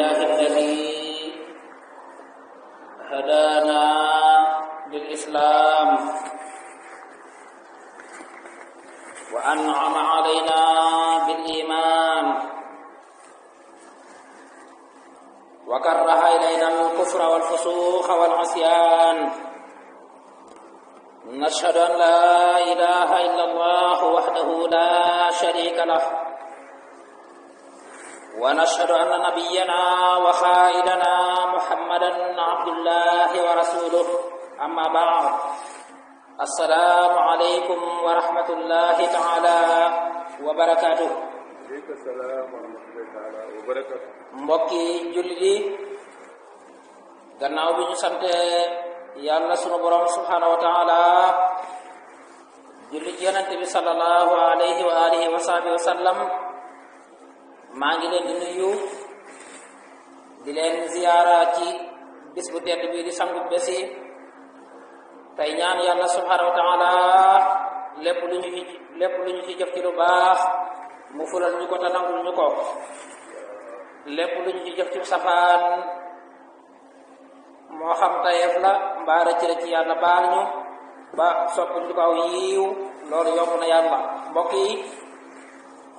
لله الذي هدانا للإسلام وأنعم علينا بالإيمان وكره إلينا الكفر والفسوق والعصيان. نشهد أن لا إله إلا الله وحده لا شريك له ونشهد أن نبينا وخائدنا محمدا عبد الله ورسوله. أما بعد، السلام عليكم ورحمة الله تعالى وبركاته. aleykum salaam wa rahmatullahi taala wa barakatuh. mbokki jullit yi, gannaaw bi ñu sante yàlla sunu borom subhanahu wa taala, jullit yonente bi sallallahu alayhi wa alihi wa sahbihi wa sallam, maa ngi leen di nuyu di leen ziyaara ci bis bu tedd bi di sangu bési tey ñaan yàlla subhanahu wa taala lépp lu ñu ci jëf ci lu baax mu fulal ñu ko te nangul ñu ko, lépp lu ñu ci jëf ci safaan moo xam tayeef la mbaa rëcc ci yàlla baal ñu ba sopp ñu ko aw yiiw, loolu yomb na yàlla. mbokk yi,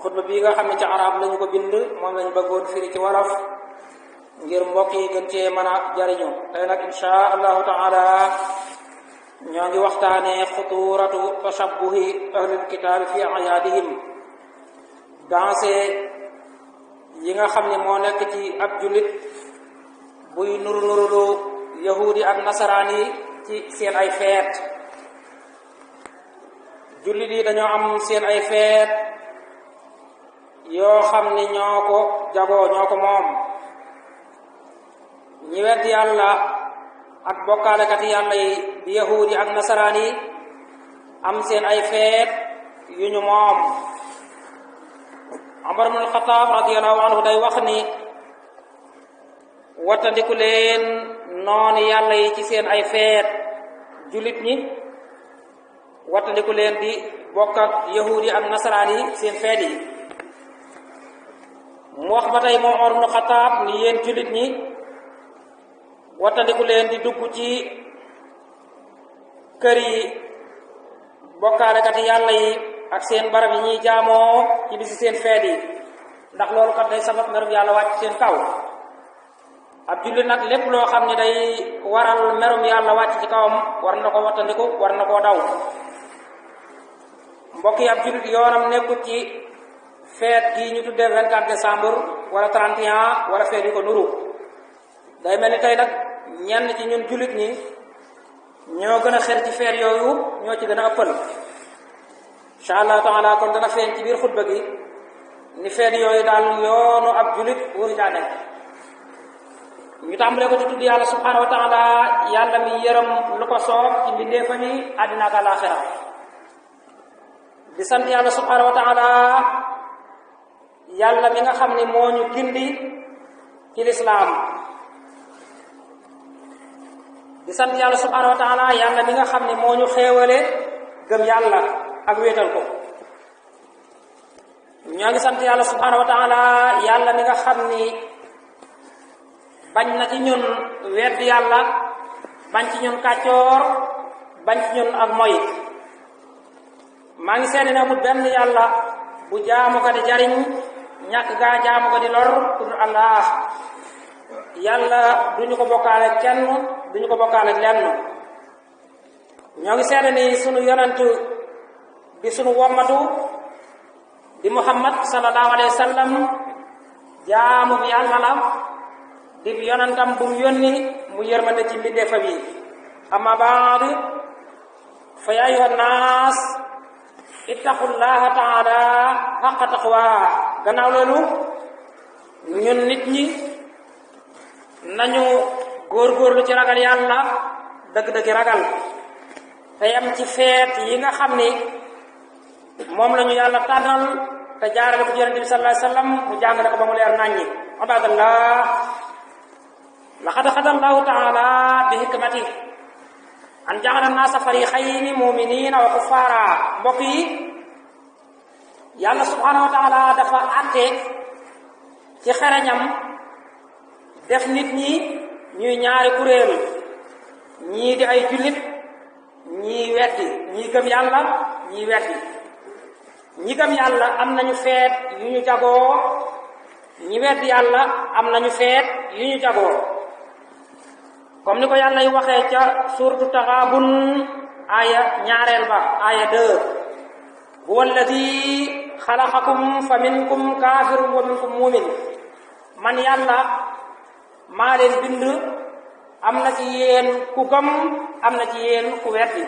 xutba bii nga xam ne ci arab lañu ko bind moom lañu bëggoon firi ci wolof ngir mbokk yi gën cee mën a jariñu. tey nag insha allahu taala ñoo ngi waxtaane xuturatu tashabbuhi ahlul kitaabi fi ayaadihim, danse yi nga xam ne moo nekk ci ab jullit buy nurulu yahudi ak nasaraan yi ci seen ay feet. jullit yi dañoo am seen ay feet yoo xam ni ñoo ko jagoo, ñoo ko moom. ñi wedd yàlla ak bokkaalekati yàlla yi di yahudi ak nasaraan yi am seen ay feet yu ñu moom. Umar ibn al-Khattab radiyallahu anhu day wax ni wattandiku leen noonu yàlla yi ci seen ay feet. jullit ñi wattandiku leen di bokk ak yahudi ak nasaraan yi seen feet yi. mu wax ba tey moom Umar ibn al-Khattab ni yéen jullit ñi wattandiku leen di dugg ci kër yi bokkaalekati yàlla yi ak seen barab yi ñuy jaamoo ci bisi seen feet yi, ndax loolu kat day sabab merum yàlla wàcc seen kaw. ab jullit nag lépp loo xam ne day waral merum yàlla wàcc ci kawam war na ko wattandiku, war na koo daw. mbokk yi, ab jullit yoonam nekkut ci feet gi ñu tuddee 24 décembre wala 31 wala feet yu ko nuru. day mel ni tey nag ñenn ci ñun jullit ñi ñoo gën a xër ci feet yooyu, ñoo ci gën a ëppal. incha allah taala kon dana feeñ ci biir xutba gi ni feet yooyu daal yoonu ab jullit wuru caa nekk. ñu tàmbalee ko ci tudd yàlla subhanahu wa taala, yàlla mi yërëm lu ko soob ci mbindeefam yi àddina ak àllaaxira. di sant yàlla subhanahu wa taala, yàlla mi nga xam ni moo ñu gindi ci lislaam. di sant yàlla subhanahu wa taala, yàlla mi nga xam ni moo ñu xéewale gëm yàlla ak wéetal ko. ñoo ngi sant yàlla subhanahu wa taala, yàlla mi nga xam ni bañ na ci ñun wedd yàlla, bañ ci ñun kàccoor, bañ ci ñun ak moy. maa ngi seede ne amul benn yàlla bu jaamu ko di jariñ ñàkk gaa jaamu ko di lor ku dul Allah. yàlla duñu ko bokkaale kenn, duñu ko bokkaale lenn. ñoo ngi seede ni sunu yonent di sunu wommatu di Muhammad sallallahu alayhi wa sallam jaamu bi yàlla la, di yonentam bu mu yónni mu yërmande ci mbindeefam yi. amma baad, fa yaa ayyuhan naas ittaqullaha taala haqqa taqwa. gannaaw loolu, ñun nit ñi nañu góorgóorlu ci ragal yàlla dëgg-dëgg ragal, te yam ci feet yi nga xam ni moom la ñu yàlla tànnal te jaarale ko ci yonente bi sallallahu alayhi wa sallam mu jàngale ko ba mu leer naññi. ibadallah, laqad xada allahu taala bi hikmati an jaxala naasa fariqayni muminina wa kuffara. mbokk yi, yàlla subhanahu wa taala dafa àtte ci xereñam def nit ñi ñuy ñaari kuréel ñii di ay jullit ñii weddi ñii gëm yàlla ñii weddi ñi gëm yàlla am nañu feet yu ñu jagoo ñi weddi yàlla am nañu feet yu ñu jagoo comme ni ko yàlla y waxee ca suuratu Taxaabun aaya ñaareel ba aaya 2 huwa alladi xalaqakum fa minkum kaafirun wa minkum mu'min man yàlla maa leen bind am na ci yéen ku gëm am na ci yéen ku weddi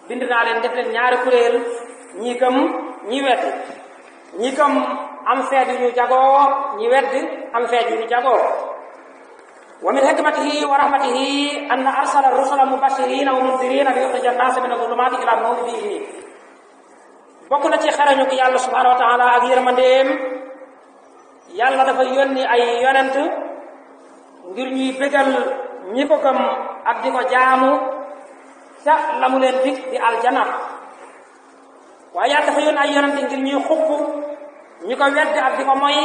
bind naa leen def leen ñaari kuréel ñi gëm ñi weddi ñi gëm am feet yu ñu jagoo ñi weddi am feet yu ñu jagoo wa min hikmatihi wa rahmatihi an arsala rusula mubashirina wa mundirina li yuxrija an-naasa min adh-dhulumati ila an-nuuri bi idnihi bokk na ci xarañu ko yàlla subhanahu wa taala ak yërmandeem yàlla dafa yónni ay yonent ngir ñuy bégal ñi ko gëm ak di ko jaamu ca la mu leen dig di aljana waaye yàlla dafa yónni ay yonent ngir ñuy xupp ñi ko weddi ak di ko moy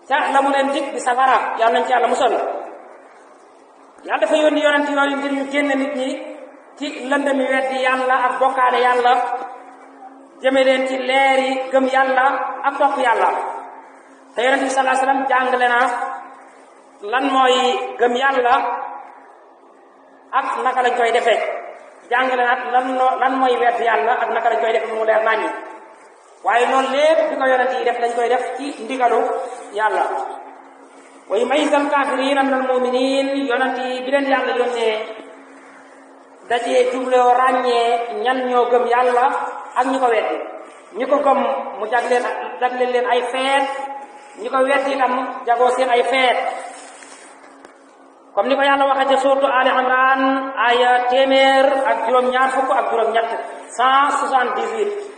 ca la mu leen dig di safara yàlla nañ ci yàlla musal yàlla dafa yónni yonent yooyu ngir ñu génne nit ñi ci lëndami weddi yàlla ak bokkaale yàlla jëme leen ci leeri gëm yàlla ak topp yàlla te yonent bi sallallahu alayhi wasallam jàngale na lan mooy gëm yàlla ak naka lañ koy defee jàngale na lan mooy weddi yàlla ak naka lañ koy defee mu leer naññi waaye noonu lépp bi ko yonent yi def dañ koy def ci ndigalu yàlla wa yumayyizal kaafiriina minal mu'miniin yonent yi bi leen yàlla yónnee dajee jubloo ràññee ñan ñoo gëm yàlla ak ñi ko weddi ñi ko gëm mu jagleel leen ay feet ñi ko weddi itam jagoo seen ay feet comme ni ko yàlla waxee ca suuratu Ali Imran aya 128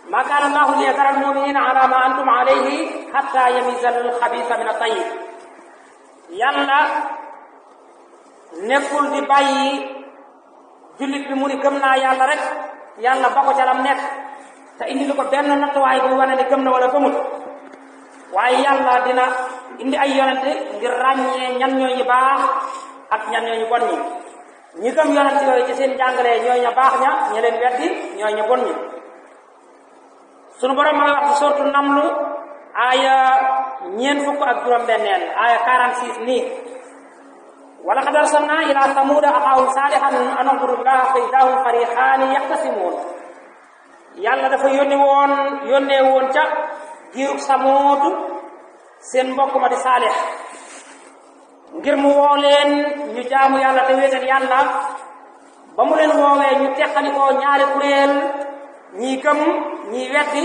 ma kaana Allahu liyadara al-mu'minina ala ma antum alayhi hatta yamiza al-khabitha min at-tayyib yàlla nekkul di bàyyi jullit bi mu ni gëm naa yàlla rek yàlla ba ko ca lam nekk te indi lu ko benn nattuwaay bu wane ne gëm na wala gëmut waaye yàlla dina indi ay yonente ngir ràññee ñan ñooñu baax ak ñan ñooñu bon ñi ñi gëm yonente yooyu ci seen jàngale ñooy ña baax ña ña leen weddi ñooy ña bon ñi sunu borom ma wax ci sourate Naml aaya 46 aaya 46 nii wa laqad arsalna ila samuuda axaahum saalihan an u'budu llaaha fa idaa hum fariiqaani yaxtasimuun yàlla dafa yónnee woon ca giirug Samuud seen mbokk ma di Saalix ngir mu woo leen ñu jaamu yàlla te wéetal yàlla ba mu leen woowee ñu teqalikoo ñaari kuréel ñii gëm ñii weddi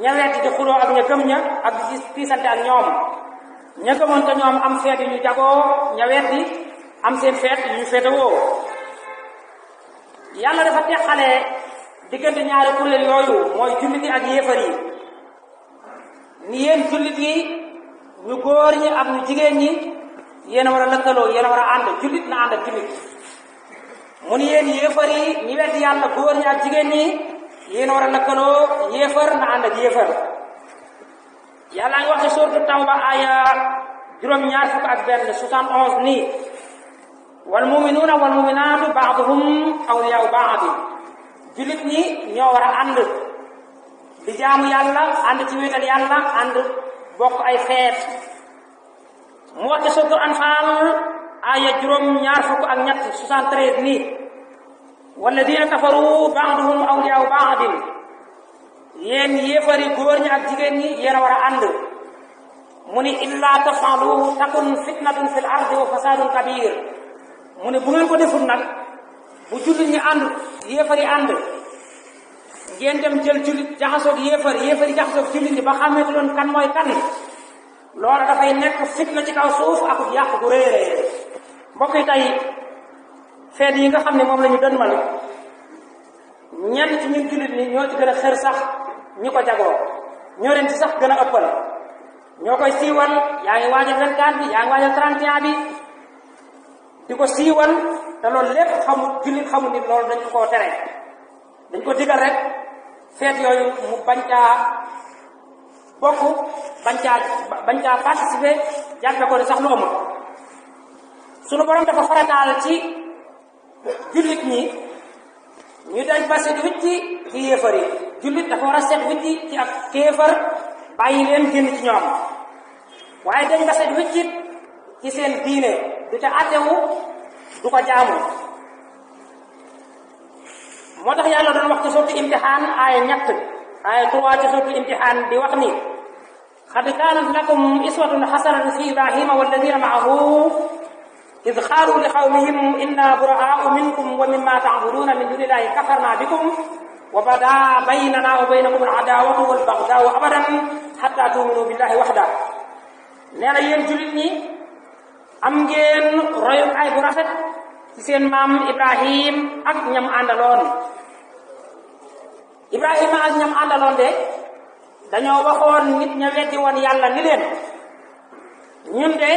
ña weddi di xuloo ak ña gëm ña ak di tiisante ak ñoom ña gëmoon te ñoom am feet yu ñu jagoo ña weddi am seen feet yu ñu feetewoo yàlla dafa teqale diggante ñaari kuréel yooyu mooy jullit yi ak yéefar yi ni yéen jullit yi ñu góor ñi ak ñu jigéen ñi yéen a war a lëkkaloo yéen a war a ànd jullit na ànd ak jullit mu ni yéen yéefar yi ñi weddi yàlla góor ñi ak jigéen ñi yéen a war a lëkkaloo yéefar na ànd ak yéefar yàlla ngi wax ci sourate Tawba aya 71 nii wal mu'minuuna wal mu'minaatu ba'duhum awliyaa'u ba'd jullit ñi ñoo war a ànd di jaamu yàlla ànd ci wéetal yàlla ànd bokk ay feet mu wax ci sourate Anfaal aya 73 nii walladina kafaru ba'duhum awliyaa'u ba'd yéen yéefari góor ñi ak jigéen ñi yéen a war a ànd mu ni illa taf'aluhu takun fitnatun fil ardi wa fasadun kabir mu ne bu ngeen ko deful nag bu jullit ñi ànd yéefari ànd ngeen dem jël jullit jaxasoog yéefari jaxasoog jullit ñi ba xàmmeetu loon kan mooy kan loola dafay nekk fitna ci kaw suuf ak yàq gu rëy rëy mbokk yi tey feet yi nga xam ne moom la ñu dënmal ñenn ci ñun jullit ñi ñoo ci gën a xër sax ñi ko jagoo ñoo leen ci sax gën a ëppal ñoo koy siiwal yaa ngi waajal 24 bi yaa ngi waajal 31 bi di ko siiwal te loolu lépp jullit xamul ni loolu dañ ko tere dañ ko digal rek feet yooyu mu bañ caa bokk bañ caa participer jàppe ko di sax lu amul sunu borom dafa farataal ci jullit ñi ñu dañ ba set wicci ci yéefar yi jullit dafa war a set wicci ci ak kéefar bàyyi leen génn ci ñoom waaye dañ ba set wicci ci seen diine du ca àttewu du ko jaamu moo tax yàlla doon wax ci sourate Imtihaan aaya 3 ci sourate Imtihaan di wax ni qad kaanat lakum iswatun hasanatun fi Ibrahima walladina ma'ahu إذ قالوا لقومهم إنا براء منكم ومما تعبدون من دون الله كفرنا بكم وبدا بيننا وبينكم العداوة والبغضاء أبدا حتى تؤمنوا بالله وحده nee na yéen jullit ñi am ngeen royukaay bu rafet ci seen maam Ibrahim ak ñam àndaloon Ibrahima ak ñam àndaloon de dañoo waxoon nit ña weddi woon yàlla ni leen ñun de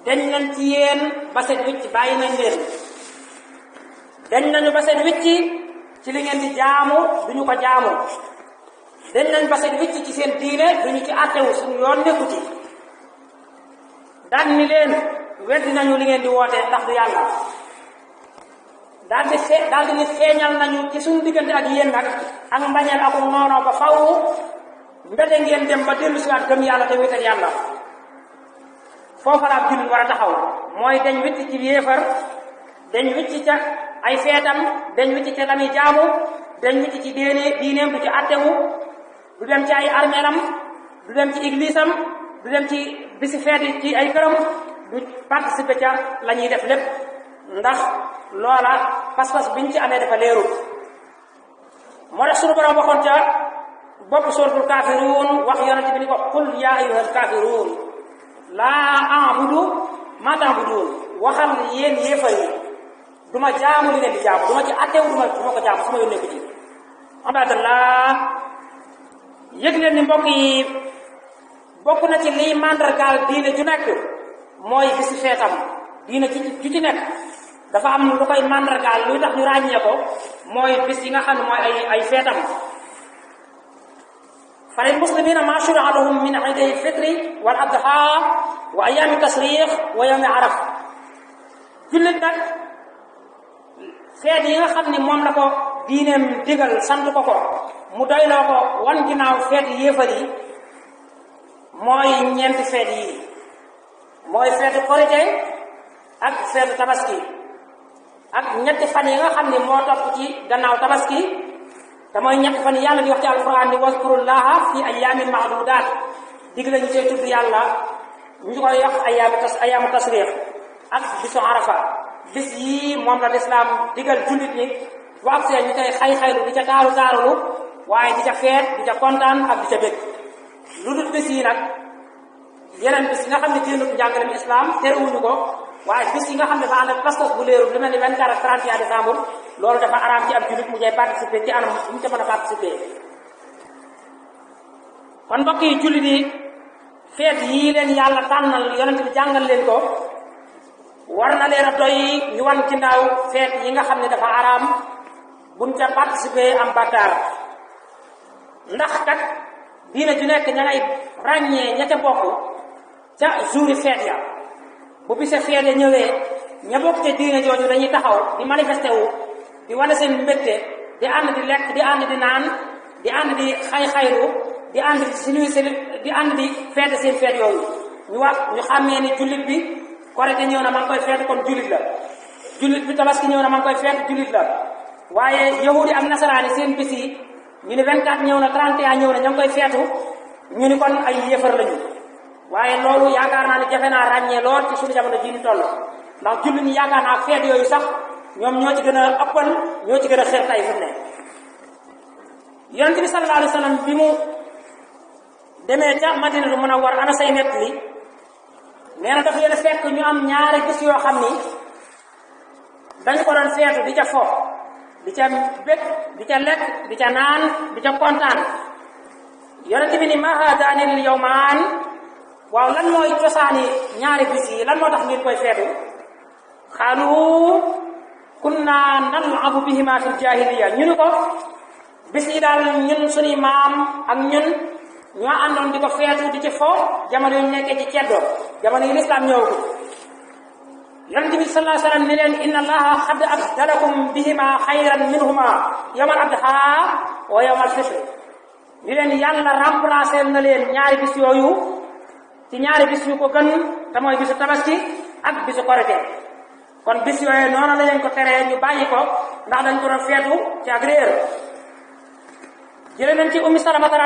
dañ nañ ci yéen ba set wicc bàyyi nañ leen dañ nañu ba set wicc ci li ngeen di jaamu duñu ko jaamu dañ nañ ba set wicc ci seen diine duñu ci àttewu suñu yoon nekku ci daan ni leen weddi nañu li ngeen di woote ndax du yàlla daal di ni feeñal nañu ci suñu diggante ak yéen nag ak mbañeel ak noonoo ba faw mbete ngeen dem ba dellu si waat gëm yàlla te wéetal yàlla foofa la ab jullit war a taxaw mooy dañ witti ci yéefar dañ witti ca ay feetam dañ witti ca lami jaamu dañ witti ci diineem du ci attewu du dem ci ay armeelam du dem ci église-am du dem ci bisi feeti ci ay këram du participer ca la ñuy def lépp ndax loola pas-pas biñ ci amee dafa leerul moo tax suñu borom waxoon ca bopp suratul kaafiruun wax yonente bi ni ko qul yaa ayyuhal kaafiruun laa a'budu maa ta'buduun waxal yéen yéefar yi du ma jaamu li ngeen di jaamu du ma ci attewu du ma ko jaamu su ma yónnee ko ci abadallah yëg leen ni mbokk yi bokk na ci liy màndargaal diine ju nekk mooy bisi feetam diine ju ci nekk dafa am lu koy màndargaal luy tax ñu ràññee ko mooy bis yi nga xam ne mooy ay feetam فللمسلمين ما شرع لهم من عيد الفطر والأضحى وأيام التشريق ويوم عرفة jullit nag feet yi nga xam ne moom la ko diineem digal sant ko mu doyloo ko wan ginnaaw feet yéefar yi mooy ñeenti feet yi mooy feetu korite ak feetu tabaski ak ñetti fan yi nga xam ne moo topp ci gannaaw tabaski te mooy ñett fan yàlla di wax ci alquran ni wazkurullaha fi ayyamin ma'dudat dig la ñu see tudd yàlla ñu koy wax ayyaamu tasriix ak bisu arafa bis yii moom la lislaam digal jullit ñi bu ak seen ñu koy xay-xaylu di ca taarulu waaye di ca feet di ca kontaan ak di ca bég lu dul bis yi nag yeneen bis yi nga xam ne génnut njàngalem islam terewuñu ko waaye bis yi nga xam ne dafa ànd ak pas-pas bu leerul lu mel ni 24 ak 31 décembre loolu dafa araam ci ab jullit mu jay participer ci anam bu mu ca mën a participer kon mbokk yi jullit yi feet yii leen yàlla tànnal yonent bi jàngal leen ko war na leen a doy ñu wan ginnaaw feet yi nga xam ne dafa araam buñ ca participer am bàkkaar ndax kat diina ju nekk ña ngay ràññee ña ca bokk ca jouri feet ya bu bise feet ya ñëwee ña bokk ca diina jooju dañuy taxaw di manifesté wu di wane seen mbégte di ànd di lekk di ànd di naan di ànd di xay-xaylu di ànd di ànd di feete seen feet yooyu ñu xàmmee ni jullit bi korite ñëw na ma ngi koy feete kon jullit la jullit bi tabaski ñëw na ma ngi koy feete jullit la waaye yahudi ak nasaraani seen bis yi ñu ni 24 ñëw na 31 ñëw na ña ngi koy feetu ñu ni kon ay yéefar lañu waaye loolu yaakaar naa ne jafe naa ràññee lool ci suñu jamono ji ñu toll ndax jullit ñi yaakaar naa feet yooyu sax ñoom ñoo ci gën a ëppal ñoo ci gën a xeer tay fi ne yonent bi sallallahu alayhi wa sallam bi mu demee ca Madinatu Munawwara ana say nett li nee na daf leen fekk ñu am ñaari bis yoo xam ni dañu ko doon feetu di ca fo di ca bég di ca lekk di ca naan di ca kontaan yonent bi ni ma haadaanil yawmaan waaw lan mooy cosaani ñaari bis yi lan moo tax ngeen koy feetu xaalu kunna nal'abu bihima fil jaahiliya ñu ni ko bis yi daal ñun suñuy maam ak ñun ñoo àndoon di ko feetu di ci fo jamono yu nekkee ci ceddoo jamono yi lislaam ñëwagul. yonent bi sallallahu alayhi wa sallam ni leen inna allaha qad abdalakum bihima xayran minhuma yawmal adha wa yawmal fitr ni leen yàlla remplacé na leen ñaari bis yooyu ci ñaari bis yu ko gën te mooy bisu tabaski ak bisu korite kon bis yooyu noonu la leen ko teree ñu bàyyi ko ndax dañ ko doon feetu ci ak réer. jële nañ ci ummi salamata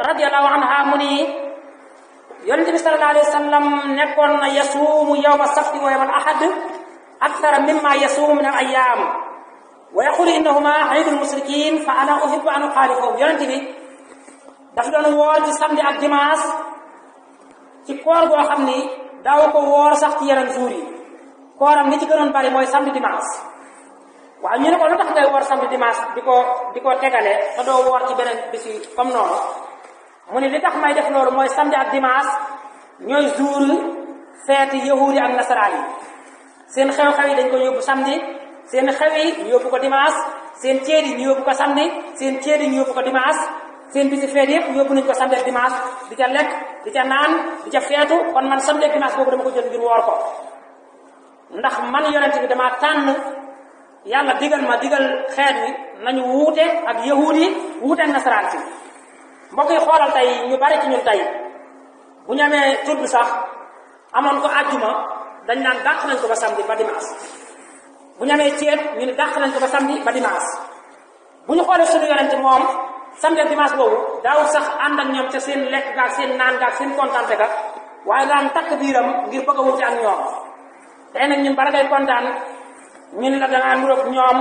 radiyallahu anha mu ni yonente bi sallallahu alayhi wa sallam nekkoon na yasuumu yawma sabti wa yawmal ahad akthara mimma yasuumu min al ayyam wa yaqulu innahuma iidul musrikin fa ana uhibbu an uxaalifahum. yonente bi daf doon woor ci samedi ak dimanche ci koor goo xam ni daaw ko woor sax ci yeneen jours yi kooram li ci gënoon bari mooy samedi dimanche. waaw ñu ne ko lu tax ngay woor samedi dimanche di ko tegale te doo woor ci beneen bis yi comme noonu mu ne li tax may def loolu mooy samedi ak dimanche ñooy jour feeti yahuudi ak nasaraan yi seen xew-xew yi dañ ko yóbbu samedi seen xew yi ñu yóbbu ko dimanche seen ceet yi ñu yóbbu ko samedi seen ceet yi ñu yóbbu ko dimanche seen bisi feet yëpp yóbbu nañu ko samedi ak dimanche di ca lekk di ca naan di ca feetu kon man samedi ak dimanche boobu dama ko jël ngir woor ko ndax man yonent bi dama tànn yàlla digal xeet wi nañu wuute ak yahuud yi wuute ak nasaraan si. mbokk yi xoolal tey ñu bari ci ñun tey bu ñu amee tudd sax amoon ko àjjuma dañ naan dàq nañ ko ba samedi ba dimanche bu ñu amee ceeb ñu ne dàq nañ ko ba samedi ba dimanche. bu ñu xoolee suñu yonent moom samedi ak dimanche boobu daawul sax ànd ak ñoom ca seen lekk gaak seen naan gaak seen kontaante ga waaye daan takk biiram ngir bëgg a wuute ak ñoom. tey nag ñun bara ngay kontaan ñu ne la da ngaa nuroog ñoom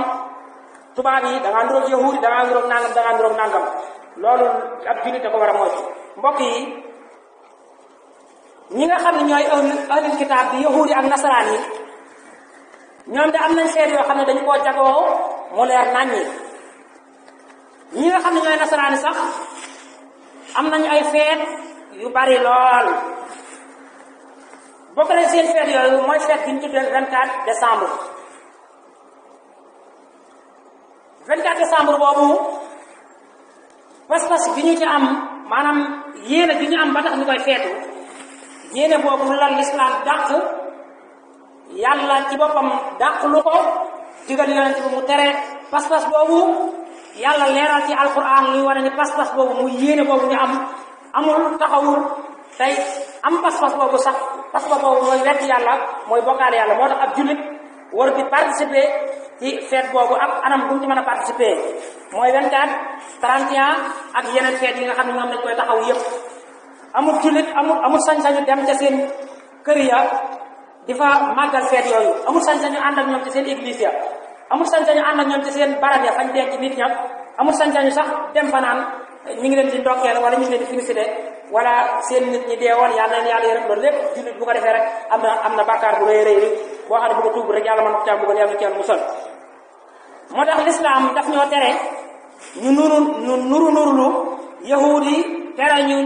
tubaab yi da ngaa nuroog yahuud yi da ngaa nuroog nangam loolu ab jullit da ko war a moytu. mbokk yi ñi nga xam ne ñooy ahlul kitaab bi yahuud yi ak nasaraan yi ñoom de am nañ feet yoo xam ne dañu koo jagoo mu leer naññi. ñi nga xam ne ñooy nasaraan yi sax am nañu ay feet yu bari lool bokk nañ seen feet yooyu mooy feet bi ñu tuddee 24 décembre. 24 décembre boobu pas-pas bi ñu ci am maanaam yéene bi ñu am ba tax ñu koy feetu yéene boobu la lislaam dàq yàlla ci boppam dàq lu ko digal yonent bi mu tere pas-pas boobu yàlla leeral ci alquran luy wane ni pas-pas boobu muy yéene boobu ñu am amul taxawul tey am pas-pas boobu sax pas-pas boobu mooy wedd yàlla mooy bokkaale yàlla moo tax ab jullit war di participer ci feet boobu ak anam bu mu ci mën a participer mooy 24 31 ak yeneen feet yi nga xam ne ñoom dañ koy taxaw yëpp amul jullit amul sañ-sañu dem ca seen kër ya di fa màggal feet yooyu amul sañ-sañu ànd ak ñoom ci seen église ya amul sañ-sañu ànd ak ñoom ci seen barab ya fañ denc nit ña amul sañ-sañu sax dem fa naan ñu ngi leen di ndokkeel wala ñu ngi leen di félicité wala seen nit ñi deewoon yàlla leen yàlla yërëm loolu lépp jullit bu ko defee rek am na bàkkaar bu rëy rëy boo xam ne bu ko tuub rek yàlla mën na ko caa bëggal yàlla ci yàlla musal. moo tax lislaam daf ñoo tere ñu nurulu yahuud yi tere ñu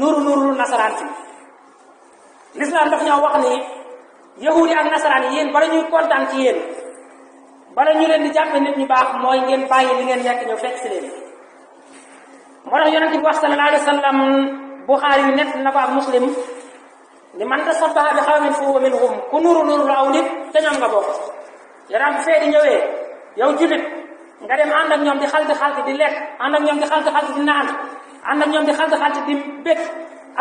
nurulu nasaraan si. lislaam daf ñoo wax ni yahuud yi ak nasaraan yi yéen bala ñuy kontaan ci yéen bala ñu leen di jàppe nit ñu baax mooy ngeen bàyyi li ngeen nekk ñëw fekk si leen. moo tax yonent bi wax sallallahu alayhi wa sallam Buxaari yu nett na ko ak Muslim ni man tasabbaha bi qawmin fa huwa minhum ku nuru aw nit te ñoom nga bokk. yaram bu fee di ñëwee yow jullit nga dem ànd ak ñoom di xalti di lekk ànd ak ñoom di xalti di naan ànd ak ñoom di xalti di bég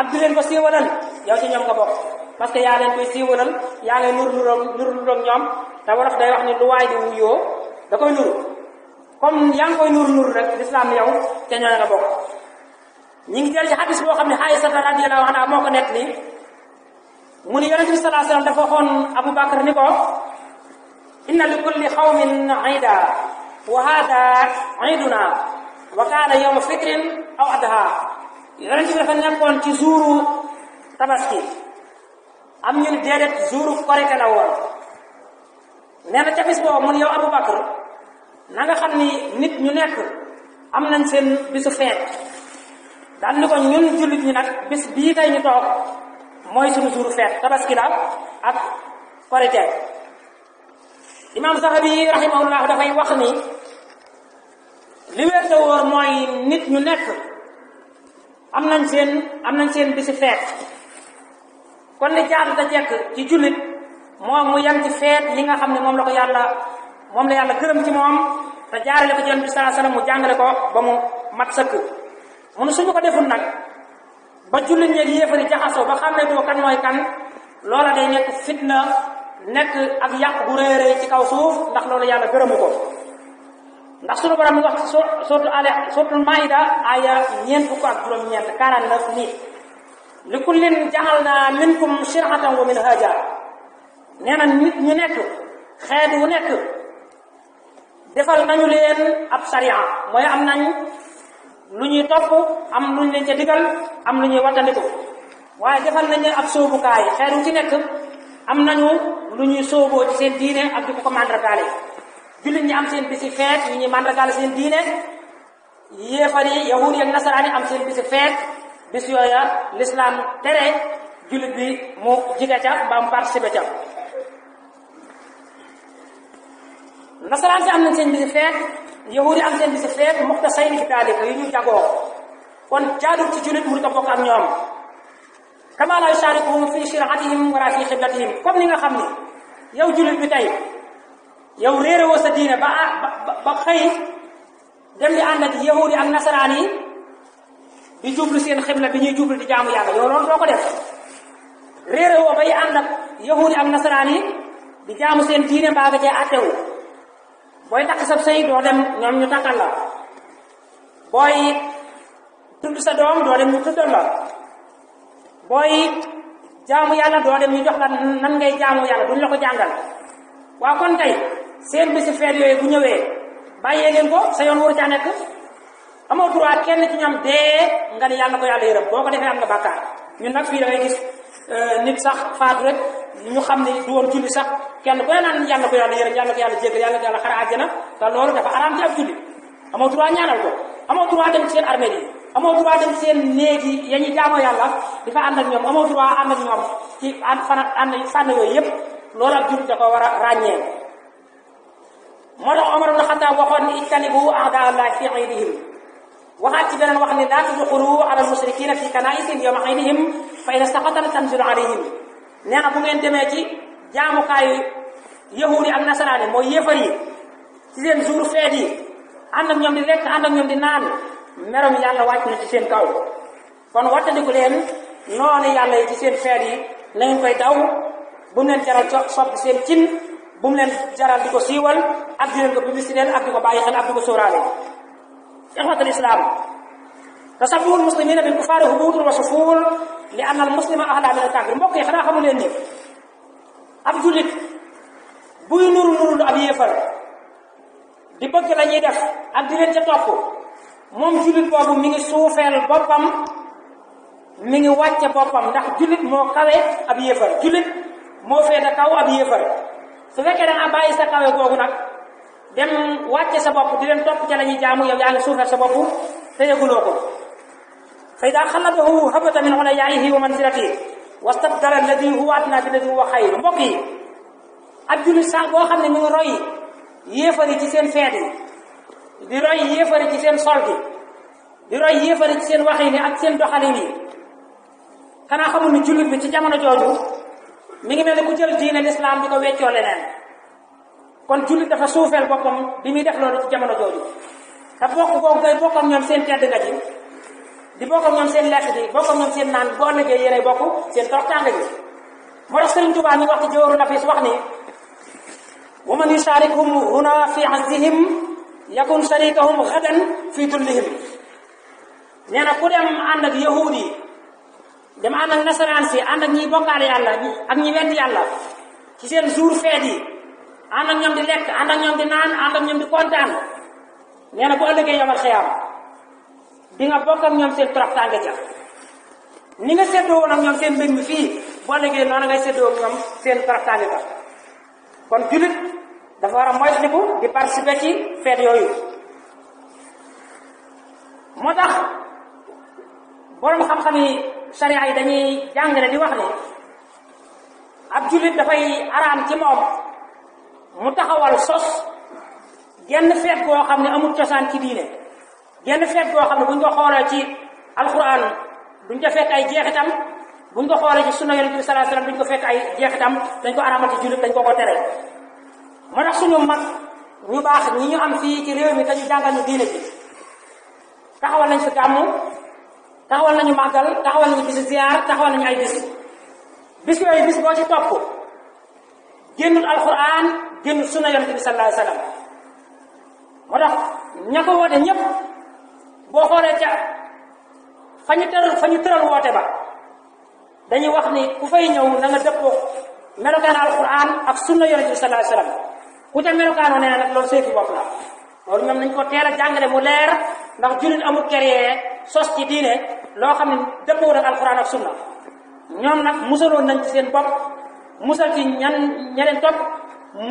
ak di leen ko siiwalal yow ci ñoom nga bokk parce que yaa leen koy siiwalal yaa ngay nuru ñoom te wolof day wax ni lu waay di wuyoo da koy nuru comme yaa ngi koy nuru rek lislaam yow te ñoo nga bokk. ñi ngi jël ci hadis boo xam ne Aysa radiyallahu anha moo ko nekk ni mu ni yonent bi sallallahu alayhi wasallam dafa waxoon Abu Bakar ni ko inna li kulli xawmin iida wa hada iiduna wa kaana yawma fitrin aw adha. yonent bi dafa nekkoon ci jouru tabaski am ñu ni déedéet jouru korite la woon nee na ca bis boobu mu ni yow Abu Bakar na nga xam ni nit ñu nekk am nañ seen bisu feet daal ni ko ñun jullit ñi nag bis bii tey ñu toog mooy suñu jouru feet tabaski la ak korite. imam Zahabi rahimahullah dafay wax ni li wér te wóor mooy nit ñu nekk am nañ seen bisi feet. kon li jaadu da jekk ci jullit moom mu yem ci feet yi nga xam ne moom la yàlla gërëm ci moom te jaarale ko ci Yonent bi sallallahu alayhi wasallam mu jàngale ko ba mu mat sëkk. mun suñu ko deful nag ba jullit ñeeg yéefari jaxasoo ba xam ne doo kan mooy kan, loola day nekk fitna, nekk ak yàq bu réeré ci kaw suuf, ndax loolu yàlla gërëmu ko. ndax suñu borom mu wax ci suratul Maïda aya 49 nii li kullin ja'alna minkum shir'atan wa minhaja. nee na nit ñu nekk xeet wu nekk defal nañu leen ab sariya, mooy am nañ lu ñuy topp, am lu ñu leen ca digal, am lu ñuy wattandiku. waaye defal nañ leen ab sóobukaay, xeet wu ci nekk am nañu lu ñuy sóoboo ci seen diine ak di ko mandargaale. jullit ñi am seen bisi feet yi ñuy mandargaale seen diine, yéefar yi yahuud yi ak nasaraan yi am seen bisi feet, bis yooya l'islam tere jullit bi mu jige ca ba mu participer ca. nasaraan si am nañ seen bisi feet, yahuud yi am seen bisi feet, muxtasayni fi daalika yu ñu jagoo. kon jaadul ci jullit mu di ko bokk ak ñoom. kama la yusharikuhum fi shir'atihim wala fi xiblatihim, comme ni nga xam ni yow jullit bi tey yow réerewoo sa diine ba xëy dem di ànd ak yahuud yi ak nasaraan yi di jublu seen xibla bi ñuy jublu di jaamu yàlla, yow loolu doo ko def. réerewoo bay ànd ak yahuud yi ak nasaraan yi di jaamu seen diine mbaa nga cee àttewu. booy takk sa sëy doo dem ñoom ñu takkal la, booy tudd sa doom doo dem ñu tuddal la, booy jaamu yàlla doo dem ñu jox la nan ngay jaamu yàlla, duñ la ko jàngal. waaw kon tey seen bisi feet yooyu bu ñëwee bàyyee leen ko, sa yoon waru caa nekk. amoo droit kenn ci ñoom dee nga ni yàlla ko yàlla yërëm, boo ko defee am nga bàkkaar. ñun nag fii da ngay gis nit sax faatu rek ñu xam ne du woon julli sax kenn ku ne naan yàlla ko yàlla yërëm, yàlla ko yàlla jéggal, yàlla ko yàlla xara àjjana, te loolu dafa araam ci ab julli. amoo droit ñaanal ko, amoo droit dem ci seen armée yi, amoo droit dem ci seen néeg yi ya ñuy jaamoo yàlla di fa ànd ak ñoom, amoo droit ànd ak ñoom ci fànn yooyu yëpp. loolu ab jullit da ko war a ràññee. moo tax Omar ibn Khattab waxoon ni ijtanibu a'daa Allahi fi iidihim, waxaat ci beneen wax ni laa tudxulu ala al-mushrikiina fi kanaa'isihim yawma iidihim fa in istaqatan tanzilu alayhim. nee na bu ngeen demee ci jaamukaayu yahuud yi ak nasaraan yi mooy yéefar yi ci seen jour feet yi, ànd ak ñoom di lekk, ànd ak ñoom di naan, merom yàlla wàcc na ci seen kaw. kon wattandiku leen noonu yàlla yi ci seen feet yi na ngeen koy daw. bu mu leen jaral soppi seen cin, bu mu leen jaral di ko siiwal ak di leen ko publicité ak di ko bàyyi xel ak di ko sóoraale. ixwatal islam tasabbuhu al-muslimina bil kuffari hubutun wa sufur li anna al-muslima ahla min al-kafir. mbokk yi xanaa xamu leen ni ab jullit buy nuru ab yéefar di bëgg la ñuy def ak di leen ca topp, moom jullit boobu mi ngi suufeel boppam, mi ngi wàcce boppam, ndax jullit moo kawe ab yéefar, jullit moo feete kaw ab yéefar. su fekkee da nga bàyyi sa kawe googu nag dem wàcce sa bopp di leen topp ca la ñuy jaamu, yow yaa ngi suufeel sa bopp te yëguloo ko. fa idaa xalladahu habata min ulayaa'ihi wa manzilatihi wastabdala alladi huwa adnaa billadi huwa xayr. mbokk yi ab jullit sax boo xam ne mi ngi roy yéefari ci seen feet yi, di roy yéefari ci seen sol gi, di roy yéefari ci seen waxin yi ak seen doxalin yi, xanaa xamul ni jullit bi ci jamono jooju mi ngi mel ni ku jël diine l'islam di ko weccoo leneen. kon jullit dafa suufeel boppam bi muy def loolu ci jamono jooju. te bokk googu ngay bokk ak ñoom seen tedd nga ji, di bokk ak ñoom seen lekk gi, bokk ak ñoom seen naan, boo ëllëgee yéenay bokk seen toroxtaange gi. moo tax Sëriñ Tuubaa mi wax ci Jawharu Nafiis wax ni wa man yusharikhum huna fi azzihim yakun sharikahum gadan fi dullihim. nee na ku dem ànd ak yahuud yi, dem ànd ak nasaraan si, ànd ak ñiy bokkaale yàlla ak ñi wedd yàlla ci seen jour feet yi, ànd ak ñoom di lekk, ànd ak ñoom di naan, ànd ak ñoom di kontaan, nee na bu ëllëgee yomal xiyaam di nga bokk ak ñoom seen toroxtaange ja. ni nga séddoo woon ak ñoom seen mbir mi fii, bu ëllëgee noonu ngay séddoo ak ñoom seen toroxtaange ja. kon jullit dafa war a moytandiku di participer ci feet yooyu. moo tax borom xam-xam yi sharia yi dañuy jàngale di wax ni ab jullit dafay araam ci moom mu taxawal sos genn feet goo xam ne amul cosaan ci diine, genn feet goo xam ne bu ñu ko xoolee ci alquran duñ ca fekk ay jeexitam buñ ko xoolee ci sunna yonent bi sallallahu alayhi wasallam duñ ko fekk ay jeexitam dañ ko araamal ci jullit dañ ko tere moo tax suñu mag ñu baax ñi ñu am fii ci réew mi te ñu jàngal ñu diine ji taxawal nañ fi gàmmu taxawal nañu màggal taxawal nañu bisi ziar taxawal nañu ay bis yooyu bis boo ci topp génnul alquran génnul sunna yonent bi sallallahu alayhi wasallam moo tax ña ko woote ñëpp boo xoolee ca fa ñu tëral woote ba dañuy wax ni ku fay ñëw na nga dëppoo melokaan alquran ak sunna yonent bi sallallahu alayhi wasallam ku ca melokaanoo nee na nag loolu seefi bopp la loolu ñoom nañ ko teel a jàngale mu leer ndax jullit amul créé sos ci diine loo xam ne dëppoo ak alquran ak sunna ñoom nag musaloon nañ ci seen bopp musal ci ñeneen topp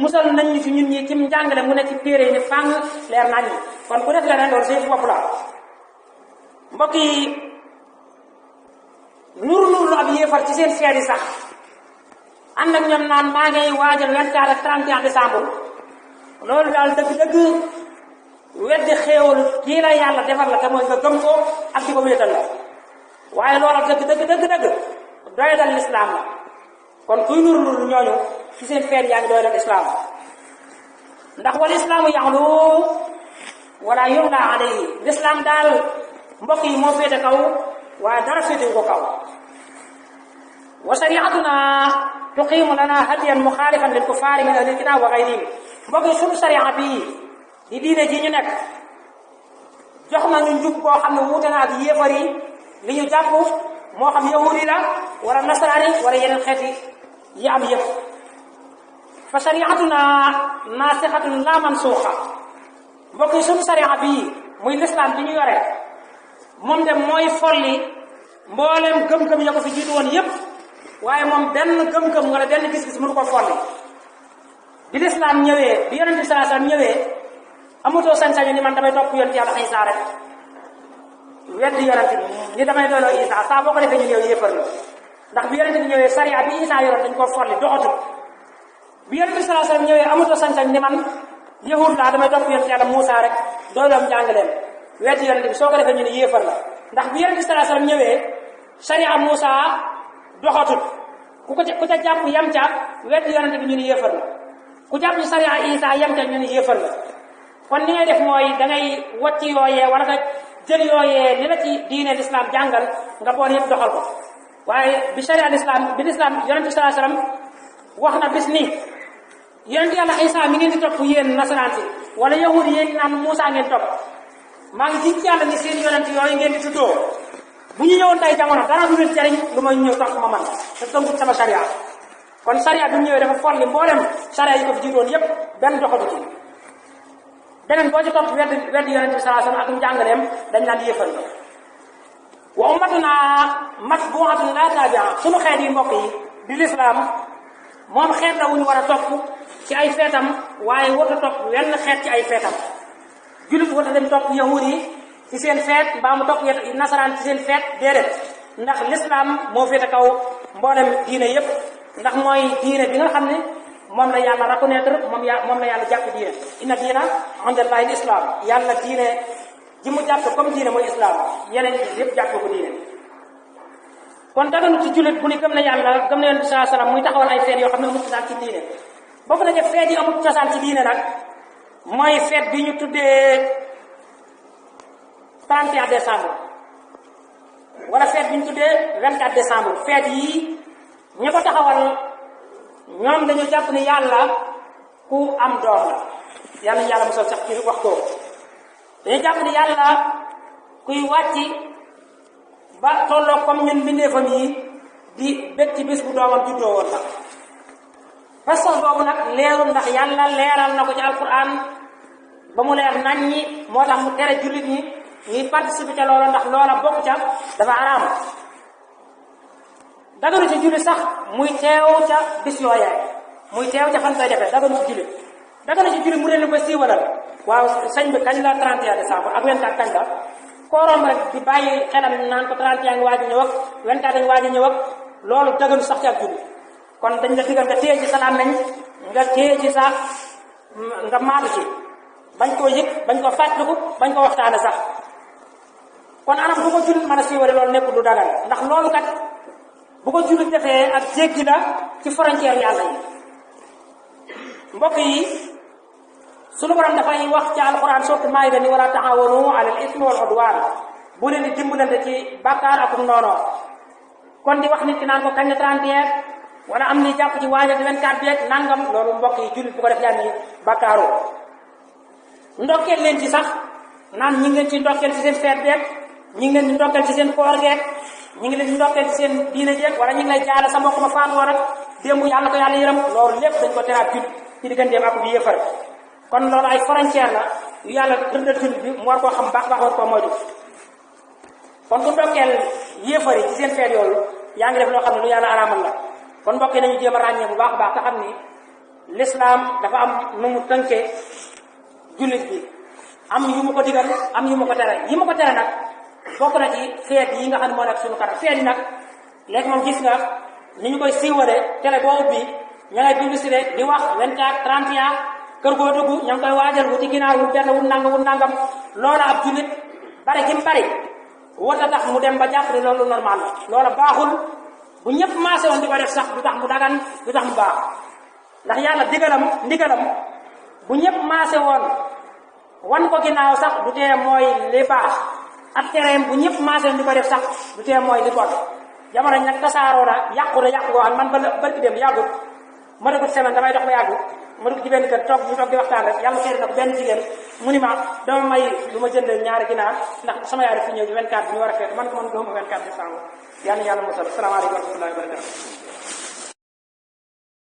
musal nañ ñu ci ñun ñi ci njàngale mu ne ci téere yi ni fàng leer nañ ñi kon ku def leneen loolu seefi bopp la mbokk yi nuru ab yéefar ci seen feet yi sax ànd ak ñoom naan maa ngay waajal 24 ak 31 décembre loolu daal dëgg-dëgg weddi xéewalu kii la yàlla defal la te mooy nga gëm ko ak di ko wéetal la waaye loola dëgg doy dal lislaam la kon kuy nuru ñooñu ci seen feet yaa ngi doy dal islaam ndax wal islaamu yaxlu wala yuxla alayhi lislaam daal mbokk yi moo féete kaw waaye dara féetewu ko kaw wa shariatuna tuqimu lana hadiyan muxaalifan lil kufaari min ahlil kitaab wa gayrihim mbokk yi suñu sharia bii di diine ji ñu nekk jox nañu njub boo xam ne wuute na ak yéefar yi li ñu jàpp moo xam yahudi la wala nasaraani wala yeneen xeeti yi am yëpp fa shariatuna naasixatun la mansuuxa mbokk yi suñu sharia bii muy lislaam bi ñu yore moom de mooy folli mboolem gëm-gëm ya ko fi jiitu woon yépp waaye moom benn gëm-gëm wala benn gis-gis mënu ko folli bi lislaam ñëwee bi yonent bi sallallahu alayhi wasallam ñëwee amutoo sañ-sañu ni man damay topp yonent yàlla Isaa rek weddi yonent bi ni damay doyloo Isaa saa boo ko defee ñu yow yéefar la ndax bi yonent bi ñëwee sariya bi Isaa yoroon dañ koo folli doxatul bi yonent bi sallallahu alayhi wasallam ñëwee amutoo sañ-sañ ni man yahud laa damay topp yonent yàlla Muusaa rek doyloom jàngaleem weddi yonent bi soo ko defee ñu ne yéefar la ndax bi yonent bi sallallahu alayhi wasallam ñëwee sariya Muusaa doxatul ku ca jàpp yam ca weddi yonent bi ñu ne yéefar la ku jàpp ci sariya Isaa yam ca ñu ne yéefar la kon li ngay def mooy dangay wacc yooyee wala nga jël yooyee li la ci diine l'islam jàngal nga boole yëpp doxal ko waaye bi sariya l'islam bi l'islam yonent bi sallallahu alayhi wasallam wax na bis ni yonent yàlla Isaa mi ngeen di topp yéen nasaraan si wala yahudi yéen naan Muusaa ngeen topp maa ngi ci yàlla ni seen yonent yooyu ngeen di tuddoo bu ñu ñëwoon tey jamono dara du leen jariñ lu may ñëw topp ma man te tënku sama sariya kon sariya bi mu ñëwee dafa folli mboolem sariya yi ko fi jiitoon yépp benn doxatu ci beneen boo ci topp weddi yonent bi sallallahu alayhi wasallam ak njàngaleem dañ naan yéefal la wa ummatuna matbu'atun la tabi'a sunu xeet yi mbokk yi di lislaam moom xeet la wuñu war a topp ci ay feetam waaye warut a topp wenn xeet ci ay feetam jullit warut a dem topp yahud yi ci seen feet mbaa mu topp nasaraan ci seen feet déedéet ndax lislaam moo féete kaw mboolem diine yépp ndax mooy diine bi nga xam ne moom la yàlla reconnaître moom la yàlla jàpp diine inna diina indallahi al-islam yàlla diine ji mu jàpp comme diine mooy islam yeneen yépp jàpp ko diine kon daganu ci jullit bu ni gëm na yàlla gëm na yonent bi sallallahu alayhi wasallam muy taxawal ay feet yoo xam ne amul cosaan ci diine bokk na ci feet yi amul cosaan ci diine nag mooy feet bi ñu tuddee 31 décembre wala feet bi ñu tuddee 24 décembre feet yi ñi ko taxawal ñoom dañu jàpp ni yàlla ku am doom la yàlla ñu yàlla mosal sax ci wax ko dañu jàpp ni yàlla kuy wàcci ba tolloo comme ñun mbindeefam yi di bég ci bis bu doomam juddoo woon la façon boobu nag leerul ndax yàlla leeral na ko ci alquran ba mu leer nañ ñi moo tax mu tere jullit ñi ñuy participer ca loola ndax loola bokk ca dafa araam daganu ci jullit sax muy teew ca bis yooyee muy teew ca fan koy defee daganu ci jullit daganu ci jullit mu leen ko siiwalal waaw sëñ bi kañ la 31 décembre ak 24 kañ la kooroom rek di bàyyi xelam naan ko 31 ngi waaj a ñëw ak 24 ngi waaj a ñëw ak loolu daganu sax ci ak jullit kon dañ la digal nga téye ci sa làmmiñ nga téye ci sa nga maatu ci bañ koo yëg bañ koo fàttaliku bañ ko waxtaane sax kon anam bu ko jullit mën a siiwale loolu nekk du dagal ndax loolu kat bu ko jullit defee ak jéggi la ci frontière yàlla yi. mbokk yi sunu borom dafay wax ci alquran sourate Maïda ni wala taawanu alal ismi wal udwan bu leen di dimbalante ci bàkkaar ak noonoo kon di wax nit ki naan ko kañ la 31 wala am ni jàpp ci waajal 24 beeg nangam loolu mbokk yi jullit bu ko def yaa ni bàkkaaroo ndokkeel leen ci sax naan ñi ngi leen ci ndokkeel ci seen feet beeg ñi ngi leen di ndokkeel ci seen koor geeg ñi ngi leen di ndokkeel ci seen diine jeeg wala ñi ngi lay jaale sa mbokk ma faatoo rek démb yàlla ko yàlla yërëm loolu lépp dañ ko teraat jullit ci digganteem ak bi yéefar kon loolu ay frontière la yu yàlla rëddal jullit bi mu war koo xam baax baax war koo moytu kon ku ndokkeel yéefar yi ci seen feet yooyu yaa ngi def loo xam ne lu yàlla araamal la kon mbokk yi nañu jéem a ràññee bu baax a baax te xam ni l'islam dafa am nu mu tënkee jullit bi am yu mu ko digal am yu mu ko tere yi mu ko tere nag bokk na ci feet yi nga xam ne moo nekk suñu kanam feet yi nag léegi moom gis nga ni ñu koy siiwale télé boo ubbi ña ngay publicité di wax 24 31 kër goo dugg ña ngi koy waajal wuti ginaar wu benn wu nangam loola ab jullit bari gi mu bari wota tax mu dem ba jàpp ni loolu normal la loola baaxul bu ñëpp maase woon di ko def sax du tax mu dagan du tax mu baax ndax yàlla ndigalam bu ñëpp maase woon wan ko ginnaaw sax du tee mooy li baax ak tereem bu ñëpp maase woon di ko def sax du tee mooy li bon jamono nag tasaaroo na yàqu goo xam man barki dem yàggut ma dugg semaine damay dox ba yàggu ma dugg ci benn kër toog di waxtaan rek yàlla seeri na ko benn jigéen mu ni ma dama may lu ma jënd ñaari ginaar ndax sama yaay fi ñëw ci 24 bi ñu war a feet man ko man gëmuma 24 décembre yàlla musal salaamaaleykum wa rahmatullahi wa barakatuh